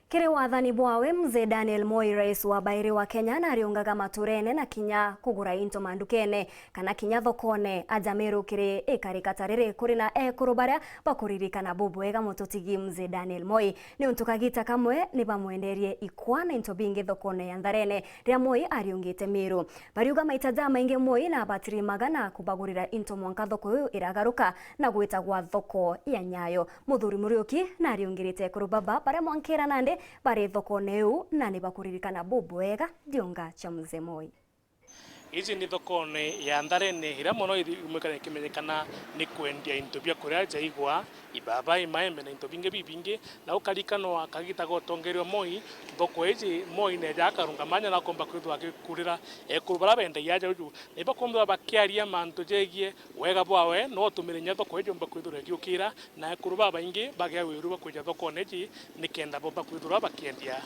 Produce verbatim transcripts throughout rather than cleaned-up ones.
Kiri wathani bwawe, Mzee Daniel Moi, rais wa bairi wa Kenya, nariungaga maturene na kinya kugura into mandukene kana kinya thokone. Aja Meru kiri ikarika ta riri, kuri na ekuru baria bakuririkana bubwega mututigi Mzee Daniel Moi, niuntu kagita kamwe ni bamwenderie ikwa na into bingi thokone ya Ntharene riria Moi ariungite Meru. Bariuga maita jamaingi Moi nabatirimaga na kubagurira into mwanka thoko iu iragaruka na gwitagwa thoko ya Nyayo. Muthuri Muriuki nariungirite ekuru baba baria mwankira nandi bari thokone iu na ni bakuririkana bubwega ndiunga cia Mzee Moi. Iji ni thokone ya Ntharene iria mono ithumikaga ikimenyekana ni kwendia into bia kuria, ja igwa, ibaba, imaembe na into bingi bibingi. Na ukarikanwa kagita ga utongeria Moi, thoko iji Moi neja akarungama nya na akomba kwithirwa agikurira ekuru baria bendagia aja uju. Ni bakwithirwa bakiaria mantu jegie wega bwawe, no utumire nya thoko iji yomba kwithirwa igiukira, na ekuru babaingi bagia wiru bwa kwija thokone iji nikenda bomba kwithirwa bakiendia.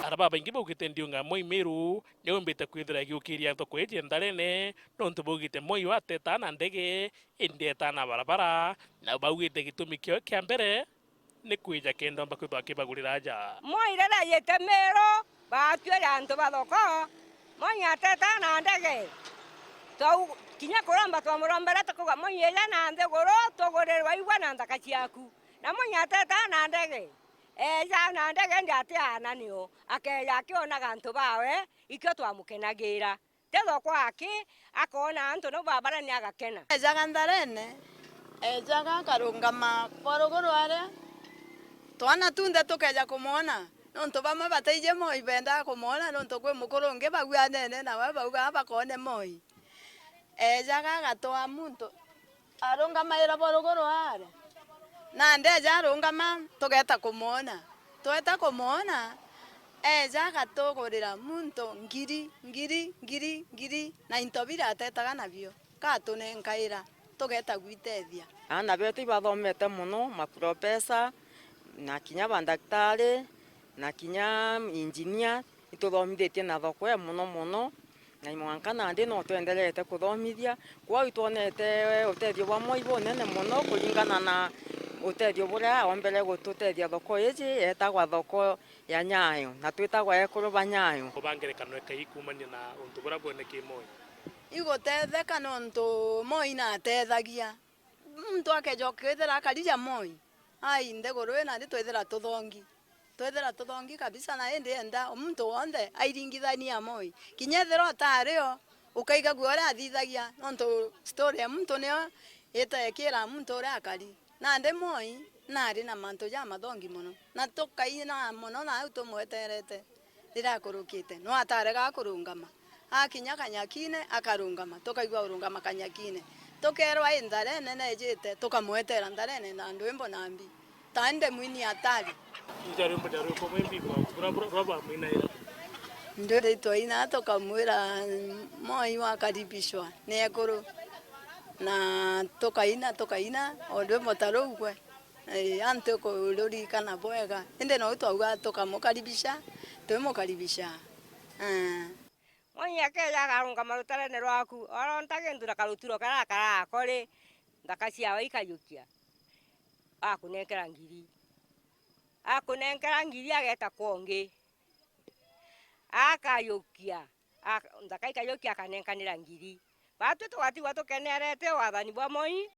Ara babaingi baugite ndiunga Moi Meru niumbite kwithira igiukiria thoko iji Ntharene, nontu baugite Moi ateta na ndege, indi eta na barabara, na baugite gitumi kiao kia mbere ni kwija kenda omba kwithwa akibagurira aja. Moi riria aijite Meru, baatuire antu ba thoko, Moi ateta na ndege. Twau-, kinya kuromba twamurombera tukauga, "Moi, ija na nthiguru, tugurirwe igwa na nthaka ciaku." Na Moi ateta na ndege, eja na ndege, indi atiaana nio, akeja akionaga antu bawe, ikio twamukenagira. Ti thoko aki, akoona antu nau babarani agakena. Ejaga Ntharene, ejaga akarungama bo ruguru aria, twana tunthe tukeja kumwona, nontu bamwe bataiji Moi bendaga kumwona, nontu kwi mukuru ungi baguanene nawe baugaga bakoone Moi. Ejaga agatwaa muntu, arungamaira bo ruguru aria. Nandi eja arungama, tugeeta kumwona. Tweta kumwona, eja agatugurira muntu ngiri, ngiri, ngiri, ngiri, na into biria atetaga nabio, gatunenkaira, tugeeta gwitethia. Aana betu ibathomete mono, maprofesa, na kinya bandaktari, na kinya injinia, ituthomithitie na thoko ya mono mono. Na mwanka nandi no twenderete kuthomithia. Kwou itwonete utethio bwa Moi bunene mono kuringana na utethio buria aombere gututethia thoko iji yetagwa thoko ya Nyayo, na twitagwa ekuru ba Nyayo. Kuba ngerekano ikai kuumania na untu buria bwonekire Moi? Igutetheka nontu Moi natethagia. Muntu akeja kwithira akari ja Moi, ai, nthiguru ii nandi twithira tuthongi. Twithira tuthongi kabisa, na indi enda o muntu wonthe airingithania Moi. Kinya ethirwa utari o, ukaigagua uria athithagia, nontu story ya muntu nio iteekira muntu uria akari. Nandi Moi nari na mantu jamathongi mono, na tukaina mono nau tumweterete. Riria akurukite, no ataregaa kurungama. Akinya kanyakine, akarungama. Tukaigua urungama kanyakine. Tukeerwa, "I ntharene neejite," tukamwetera ntharene na ndwimbo na mbi. Taani ndi mwini atari. Ija rwimbo ja rwiko mwimbi bwa, bura, bura, bura bwamwinaira? Ndwimbo twaina tukamwira, "Moi wakaribishwa ni ekuru." Na tukaina, tukaina, o ndwimbo ta ruu gwe. Ii, antu kururirikana bwega. Indi nou twauga tukamukaribisha, twimukaribisha. Aa. Mwenye akeja akarungama rutarene rwaku, oronta gintu na karutiro karia karako ri, nthaka ciawe ikajukia. Akunenkera ngiri. Akunenkera ngiri ageta kwa ungi. Akajukia. Ak-, nthaka ikajukia akanenkanira ngiri. Batwi tugatigwa tukenerete wathani bwa Moi.